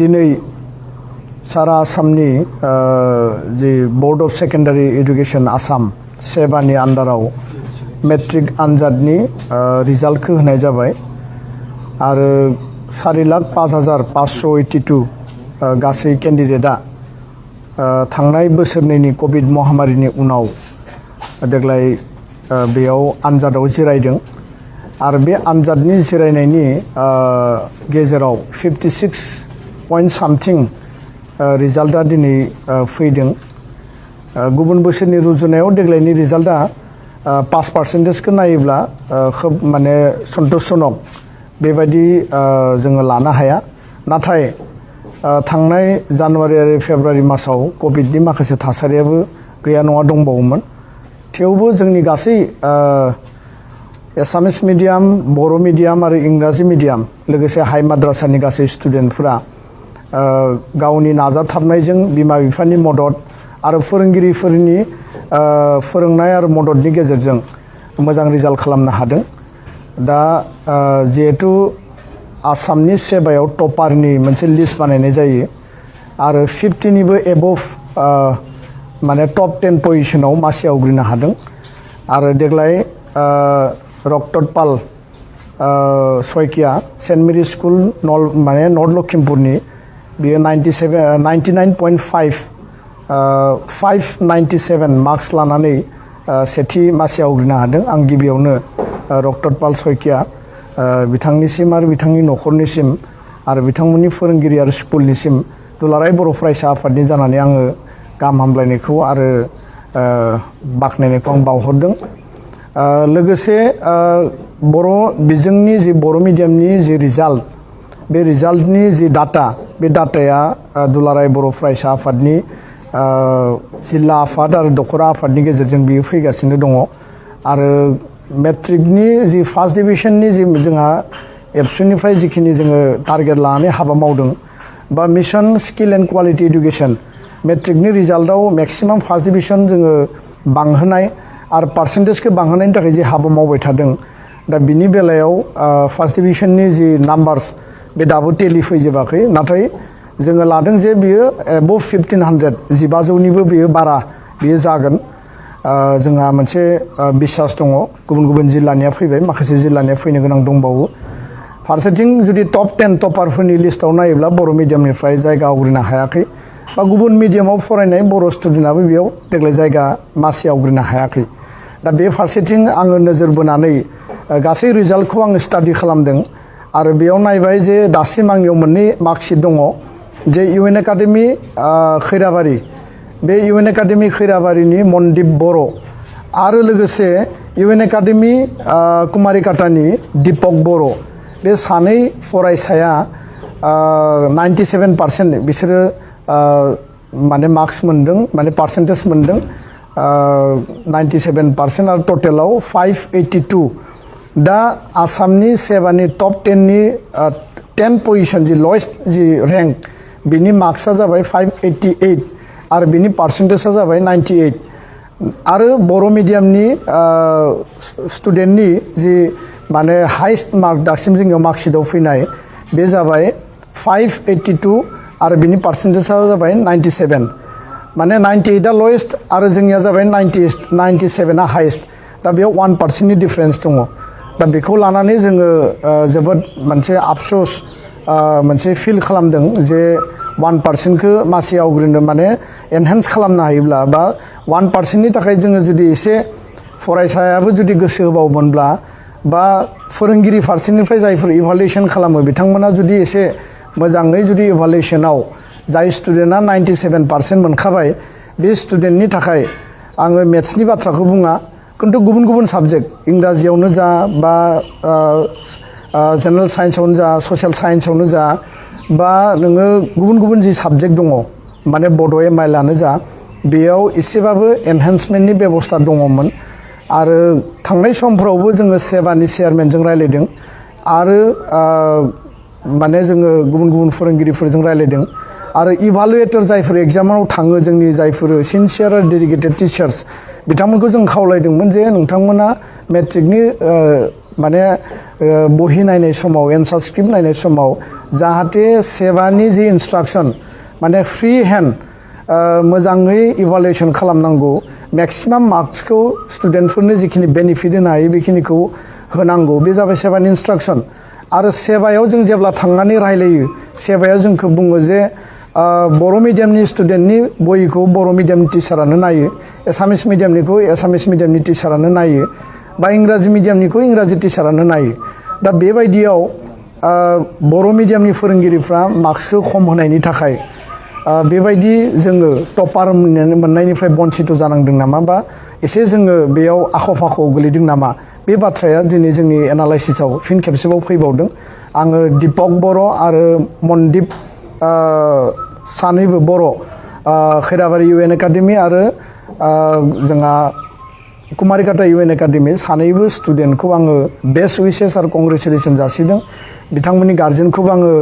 दिनै सारा आसामनि the board of secondary education Assam सेबानि आन्दाराव मेट्रिक आनजादनि रिजाल्टखौ होनाय जाबाय आरो 4,05,582 गासै केन्डिडेटआ थांनाय बोसोरनैनि कोविड महामारिनि उनाव देग्लाय बेयाव आनजादाव जिरायदों आरो बे आनजादनि जिरायनायनि गेजेराव 56 पॉइंट सामथिं रिजाल्टआ दिनै फैदों। गुबुन बोसोरनि रुजुनायाव देग्लायनि रिजाल्टआ 5% नायोब्ला खोब माने सन्तोषजनक बेबायदि जोङो लानो हाया। नाथाय थांनाय जानुवारि आरो फेब्रुवारि मासाव कोविडनि माखासे थासारियाबो गैया नङा दंबावोमोन। थेवबो जोंनि गासै एसामिस मिडियाम, बर' मिडियाम आरो इंराजि मिडियाम लोगोसे हाई माद्रासानि गासै स्टुडेन्टफोरा गावनि नाजाथाबनायजों बिमा बिफानि मदद आरो फोरोंगिरिफोरनि फोरोंनाय आरो मददनि गेजेरजों मोजां रिजाल्ट खालामनो हादों। दा जिहेतु आसामनि सेबायाव टपारनि मोनसे लिस्ट बानायनाय जायो आरो 50निबो एबभ माने टप 10 पजिशनाव मासि आवग्रिनो हादों आरो देग्लाय रक्तपाल सयकिया सेन्ट मेरि स्कुल माने नर्थ लखिमपुरनि बियो 597 मार्क्स लानानै सेथि मासि आवग्रिनो हादों। आं गिबियावनो रक्तपाल सयकिया बिथांनिसिम आरो बिथांनि न'खरनिसिम आरो बिथांमोननि फोरोंगिरि आरो स्कुलनिसिम दुलाराय बर' फरायसा आफादनि जानानै आङो गाहाम हामलायनायखौ आरो बाख्नायनायखौ आं बावहरदों। लोगोसे बर' बिजोंनि जि बर' मिडियामनि जि रिजाल्ट, बे रिजाल्टनि जि डाटा, बे डाटाया दुलाराय बर' फरायसा आफादनि जिल्ला आफाद आरो दखरा आफादनि गेजेरजों बियो फैगासिनो दङ आरो मेट्रिकनि जि फार्स्ट डिभिजननि जि जोंहा एबसुनिफ्राय जिखिनि जोङो टारगेट लानानै हाबा मावदों बा mission skill and quality education मेट्रिकनि रिजाल्टआव मेक्सिमाम फार्स्ट डिभिजन जोङो बांहोनाय आरो पार्सेन्टेजखौ बांहोनायनि थाखाय जे हाबा मावबाय थादों। दा बिनि बेलायाव फार्स्ट डिभिजननि जि नाम्बार्स बे दाबो टेलि फैजोबाखै, नाथाय जोङो लादों जे बियो एबभ 1500 1500निबो बियो बारा बियो जागोन। जोंहा मोनसे बिसास दङ। गुबुन गुबुन जिल्लानिया फैबाय, माखासे जिल्लानिया फैनो गोनां दंबावो। फारसेथिं जुदि टप 10 टपारफोरनि लिस्टआव नायोब्ला बर' मिडियामनिफ्राय जायगा आवग्रिनो हायाखै बा गुबुन मिडियामाव फरायनाय बर' स्टुडेन्टआबो बेयाव देग्लाय जायगा मासि आवग्रिनो हायाखै। दा बे फारसेथिं आङो नोजोर बोनानै गासै रिजाल्टखौ आङो स्टाडि खालामदों आरो बेयाव नायबाय जे दासिम आंनियाव मोननै मार्कशिट दङ जे इउएन एकाडेमि खैराबारि, बे इउएन एकाडेमि खैराबारिनि मनदिप बर' आरो लोगोसे इउएन एकाडेमि कुमारिकाटानि दिपक बर' बे सानै फरायसाया 97% बिसोरो माने मार्क्स मोनदों, माने पार्सेन्टेज मोनदों 97% आरो टटेलाव 582। दा आसामनि सेबानि टप 10नि 10 पजिशन जि लयेस्ट जि रेंक बिनि मार्क्सआ जाबाय 588 आरो बिनि पार्सेन्टेजआ जाबाय 98 आरो बर' मिडियामनि स्टुडेन्टनि जि माने हाइस्ट मार्क दासिम जोंनियाव मार्कशिटआव फैनाय बे जाबाय 582 आरो बिनि पार्सेन्टेजआ जाबाय 97। माने 98आ लयेस्ट आरो जोंनिया जाबाय 97आ हाइस्ट। दा बेयाव 1%नि डिफारेन्स दङ। दा बेखौ लानानै जोङो जोबोद मोनसे आफसोस मोनसे फिल खालामदों जे 1%खौ मासि आवग्रिनो माने एनहेन्स खालामनो हायोब्ला बा 1%नि थाखाय जोङो जुदि एसे फरायसायाबो जुदि गोसो होबावोमोनब्ला बा फोरोंगिरि फारसेनिफ्राय जायफोर इभालुएसन खालामो बिथांमोना जुदि एसे मोजाङै जुदि इभालुएसनाव जाय स्टुडेन्टआ 97% मोनखाबाय बे स्टुडेन्टनि थाखाय आङो मेथ्सनि बाथ्राखौ बुङा, खिन्थु गुबुन गुबुन साबजेक्ट इंराजियावनो जा बा जेनेरेल साइन्सआवनो जा, ससियेल साइन्सआवनो जा बा नोङो गुबुन गुबुन जि साबजेक्ट दङ माने बड' एमआइलआनो जा, बेयाव एसेबाबो एनहेन्समेन्टनि बेबस्था दङमोन। आरो थांनाय समफोरावबो जोङो सेबानि चेयारमेनजों रायलायदों आरो माने जोङो गुबुन गुबुन फोरोंगिरिफोरजों रायलायदों आरो इभालुएटर जायफोर एग्जामाव थाङो जोंनि जायफोर सिनसियार आरो डेडिकेटेड टिचार्स बिथांमोनखौ जों खावलायदोंमोन जे नोंथांमोना मेट्रिकनि माने बहि नायनाय समाव एन्सार स्क्रिप्ट नायनाय समाव जाहाथे सेबानि जि इन्सट्राक्सन माने फ्रि हेन्ड मोजाङै इभालुएसन खालामनांगौ मेक्सिमाम मार्क्सखौ स्टुडेन्टफोरनो जिखिनि बेनिफिट होनो हायो बेखिनिखौ होनांगौ बे जाबाय सेबानि इन्सट्राक्सन आरो सेबायाव जों जेब्ला थांनानै रायलायो सेबायाव जोंखौ बुङो जे बर' मिडियामनि स्टुडेन्टनि बहिखौ बर' मिडियामनि टिचारानो नायो एसामिस मिडियामनिखौ एसामिस मिडियामनि टिचारानो नायो बा इंराजि मिडियामनिखौ इंराजि टिचारानो नायो दा बेबायदियाव बर' मिडियामनि फोरोंगिरिफ्रा मार्क्सखौ खम होनायनि थाखाय बेबायदि जोङो टपार मोननायनिफ्राय बन्सित जानांदों नामा बा एसे जोङो बेयाव आख' फाख'आव गोलैदों नामा बे बाथ्राया दिनै जोंनि एनालाइसिसआव फिन खेबसेबाव फैबावदों आङो दीपक बर' आरो मनदीप सानैबो बर' खैराबारि UN एकाडेमि आरो जोंहा कुमारिकाटा UN एकाडेमि सानैबो स्टुडेन्टखौ आङो बेस्ट उइसेस आरो कंग्रेचुलेसन जासिदों बिथांमोननि गार्जेनखौबो आङो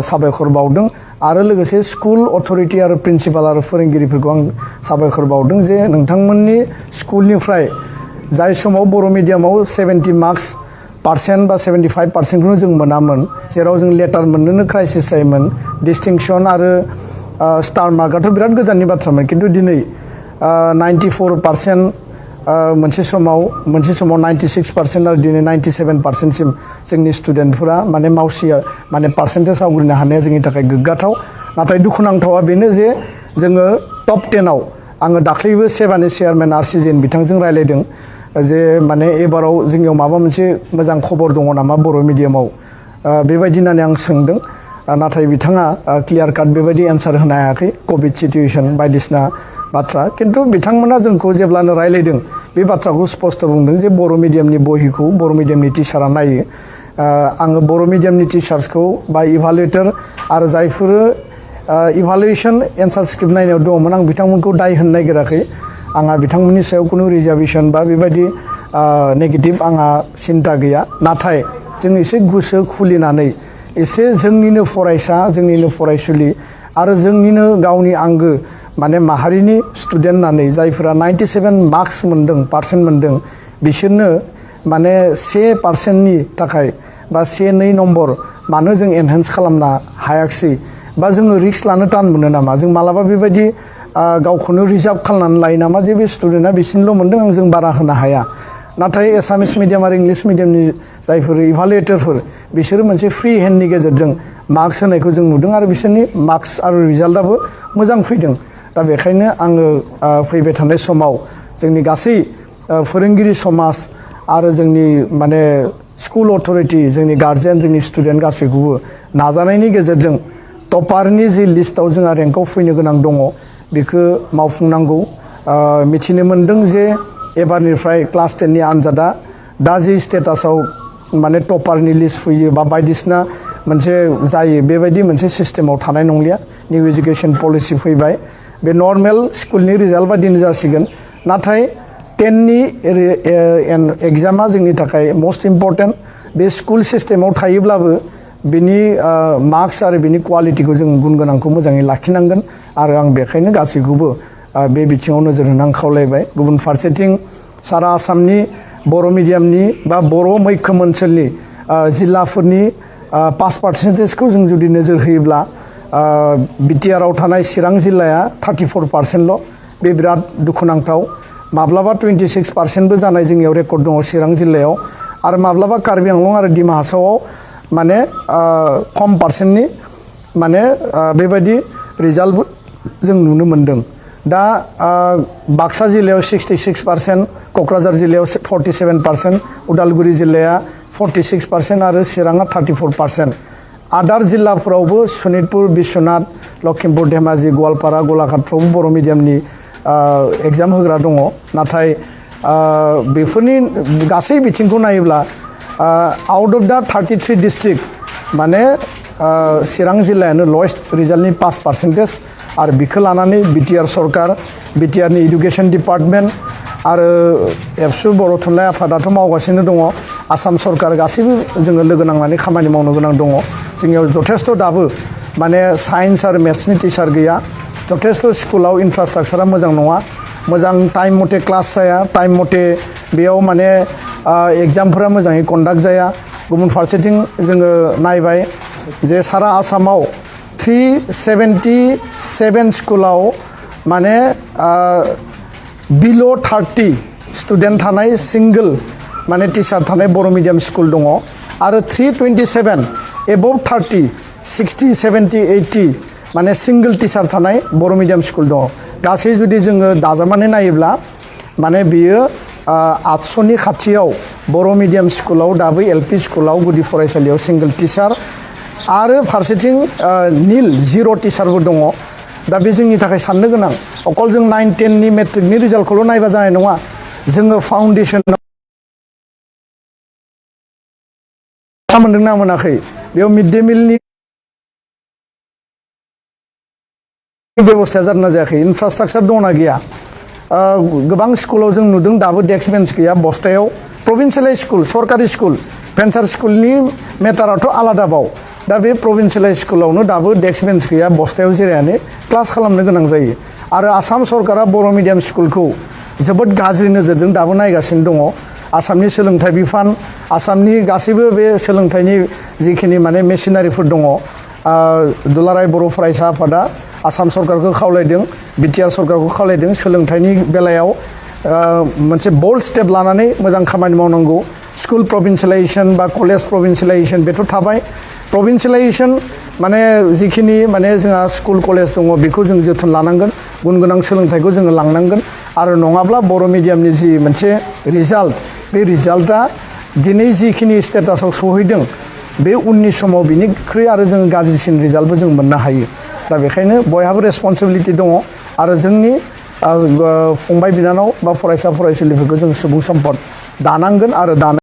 साबायखर बावदों आरो लोगोसे स्कुल अथरिटि आरो प्रिन्सिपाल आरो फोरोंगिरिफोरखौ आं साबायखर बावदों जे नोंथांमोननि स्कुलनिफ्राय जाय समाव बर' मिडियामाव 70 मार्क्स पार्सेन्ट बा 75% जों मोनामोन जेराव जों लेटार मोननोनो क्राइसिस जायोमोन डिस्टिंक्सन आरो स्टार मार्कआथ' बिराद गोजाननि बाथ्रामोन खिन्थु दिनै 94% मोनसे समाव 96% आरो दिनै 97%सिम जोंनि स्टुडेन्टफोरा माने मावसिया माने पार्सेन्टेज आवग्रिनो हानाया जोंनि थाखाय गोग्गाथाव नाथाय दुखुनांथावा बेनो जे जोङो टप 10आव आङो दाख्लैबो सेबानि चेयारमेन RCJN बिथांजों रायलायदों जे माने एबाराव जोंनियाव माबा मोनसे मोजां खबर दङ नामा बर' मिडियामाव बेबायदि होननानै आं सोंदों नाथाय बिथाङा क्लियार काट बेबायदि एन्सार होनो हायाखै कभिड सिटुएसन बायदिसिना बाथ्रा खिन्थु बिथांमोना जोंखौ जेब्लानो रायलायदों बे बाथ्राखौ स्पष्ट बुंदों जे बर' मिडियामनि बहिखौ बर' मिडियामनि टिचारा नायो आङो बर' मिडियामनि टिचार्सखौ बा इभालुएटर आरो जायफोर इभालुएसन एन्सार स्क्रिप्ट नायनायाव दङमोन आं बिथांमोनखौ दाय होनो नागिराखै आंहा बिथांमोननि सायाव खुनु रिजार्भेसन बा बेबायदि नेगेटिभ आंहा सिन्ता गैया नाथाय जों एसे गोसो खुलिनानै एसे जोंनिनो फरायसा जोंनिनो फरायसुलि आरो जोंनिनो गावनि आंगो माने माहारिनि स्टुडेन्ट होननानै जायफोरा 97 मार्क्स मोनदों पार्सेन्ट मोनदों बिसोरनो माने 1%नि थाखाय बा 1-2 नम्बर मानो जों एनहेन्स खालामनो हायाखिसै बा जोङो रिस्क लानो टान मोनो नामा जों मालाबा बेबायदि गावखौनो रिजार्भ खालामनानै लायो नामा जे बे स्टुडेन्टआ बिसिनिल' मोनदों आं जों बारा होनो हाया नाथाय एसामिस मिडियाम आरो इंलिश मिडियामनि जायफोर इभालुएटरफोर बिसोरो मोनसे फ्रि हेन्डनि गेजेरजों मार्क्स होनायखौ जों नुदों आरो बिसोरनि मार्क्स आरो रिजाल्टआबो मोजां फैदों दा बेखायनो आङो फैबाय थानाय समाव जोंनि गासै फोरोंगिरि समाज आरो जोंनि माने स्कुल अथरिटि जोंनि गार्जेन जोंनि स्टुडेन्ट गासैखौबो नाजानायनि गेजेरजों टपारनि जि लिस्टआव जोंहा रेंकआव फैनो गोनां दङ बेखौ मावफुंनांगौ मिथिनो मोन्दों जे एबारनिफ्राय क्लास 10नि आनजादा दा जि स्टेटासाव माने टपारनि लिस्ट फैयो बा बायदिसिना मोनसे जायो बेबायदि मोनसे सिस्टेमाव थानाय नंलिया निउ एजुकेसन पलिसि फैबाय बे नर्मेल स्कुलनि रिजाल्ट बादिनो जासिगोन नाथाय 10नि एग्जामा जोंनि थाखाय मस्ट इम्परटेन्ट बे स्कुल सिस्टेमाव थायोब्लाबो बिनि मार्क्स आरो बिनि क्वालिटिखौ जों गुन गोनांखौ मोजाङै लाखिनांगोन आरो आं बेखायनो गासैखौबो बे बिथिङाव नोजोर होनो आं खावलायबाय गुबुन फारसेथिं सारा आसामनि बर' मिडियामनि बा बर' मैखोम ओनसोलनि जिल्लाफोरनि पास पार्सेन्टेजखौ जों जुदि नोजोर होयोब्ला बिटिआरआव थानाय चिरां जिल्लाया 34%ल' बे बिराद दुखुनांथाव माब्लाबा 26%बो जानाय जोंनियाव रेकर्ड दङ चिरां जिल्लायाव आरो माब्लाबा कार्बि आंलं आरो डिमा हासावआव माने खम पार्सेन्टनि माने बेबायदि रिजाल्टबो जों नुनो मोन्दों दा बाक्सा जिल्लायाव 66% क'क्राझार जिल्लायाव 47% उदालगुरि जिल्लाया 46% आरो चिराङा 34% आदार जिल्लाफोरावबो सनितपुर बिश्वनाथ लखिमपुर धेमाजि गवालपारा गलाघाटफ्रावबो बर' मिडियामनि एग्जाम होग्रा दङ नाथाय बेफोरनि गासै बिथिंखौ नायोब्ला आउट अफ दा 33 डिस्ट्रिक्ट माने चिरां जिल्लायानो लवेस्ट रिजाल्टनि पास पार्सेन्टेज आरो बिखौ लानानै बिटिआर सरकार बिटिआरनि इडुकेसन डिपार्टमेन्ट आरो एबसु बर' थुनलाइ आफादाथ' मावगासिनो दङ आसाम सरकार गासैबो जोङो लोगो नांनानै खामानि मावनो गोनां दङ जोंनियाव जथेस्थ' दाबो माने साइन्स आरो मेथ्सनि टिचार गैया जथेस्थ' स्कुलाव इनफ्रास्ट्राक्चारा मोजां नङा मोजां टाइम मथे क्लास जाया टाइम मथे बेयाव माने एग्जामफोरा मोजाङै कन्डाक्ट जाया गुबुन फारसेथिं जोङो नायबाय जे सारा आसामाव 377 स्कुलाव माने बिल' 30 स्टुडेन्ट थानाय सिंगल माने टिचार थानाय बर' मिडियाम स्कुल दङ आरो 327 एबभ 30 60 70 80 माने सिंगल टिचार थानाय बर' मिडियाम स्कुल दङ गासै जुदि जोङो दाजाबनानै नायोब्ला माने बियो 800नि खाथियाव बर' मिडियाम स्कुलाव दाबो LP स्कुलाव गुदि फरायसालियाव सिंगल टिचार आरो फारसेथिं निल जिर' टिचारबो दङ दा बे जोंनि थाखाय साननो गोनां अकल जों 9 10नि मेट्रिकनि रिजाल्टखौल' नायबा जानाय नङा जोङो फाउन्डेसनाव मोनदोंना मोनाखै बेयाव मिड डे मिलनि बेबस्थाया जादोंना जायाखै इनफ्रास्ट्राक्चार दंना गैया गोबां स्कुलाव जों नुदों दाबो डेस्क बेन्च गैया बस्थायाव प्रभिन्सियेलाइज स्कुल सरकारि स्कुल भेन्सार स्कुलनि मेटाराथ' आलादाबाव दा बे प्रभिन्सियेलाइज स्कुलावनो दाबो डेस्क बेन्च गैया बस्थायाव जिरायनानै क्लास खालामनो गोनां जायो आरो आसाम सरकारा बर' मिडियाम स्कुलखौ जोबोद गाज्रि नोजोरजों दाबो नायगासिनो दङ आसामनि सोलोंथाइ बिफान आसामनि गासैबो बे सोलोंथाइनि जिखिनि माने मेसिनारिफोर दङ दुलाराय बर' फरायसा आफादा आसाम सरकारखौ खावलायदों बिटिआर सरकारखौ खावलायदों सोलोंथाइनि बेलायाव मोनसे बोल्ड स्टेप लानानै मोजां खामानि मावनांगौ स्कुल प्रभिन्सियेलाइजेसन बा कलेज प्रभिन्सियेलाइजेसन बेथ' थाबाय प्रभिन्सियेलाइजेसन माने जिखिनि माने जोंहा स्कुल कलेज दङ बेखौ जों जोथोन लानांगोन गुन गोनां सोलोंथाइखौ जोङो लांनांगोन आरो नङाब्ला बर' मिडियामनि जि मोनसे रिजाल्ट बे रिजाल्टआ दिनै जिखिनि स्टेटासाव सहैदों बे उननि समाव बिनिख्रुइ आरो जों गाज्रिसिन रिजाल्टबो जों मोननो हायो दा बेखायनो बयहाबो रेसपन्सिबिलिटि दङ आरो जोंनि फंबाय बिनानाव बा फरायसा फरायसुलिफोरखौ जों सुबुं सम्पद दानांगोन आरो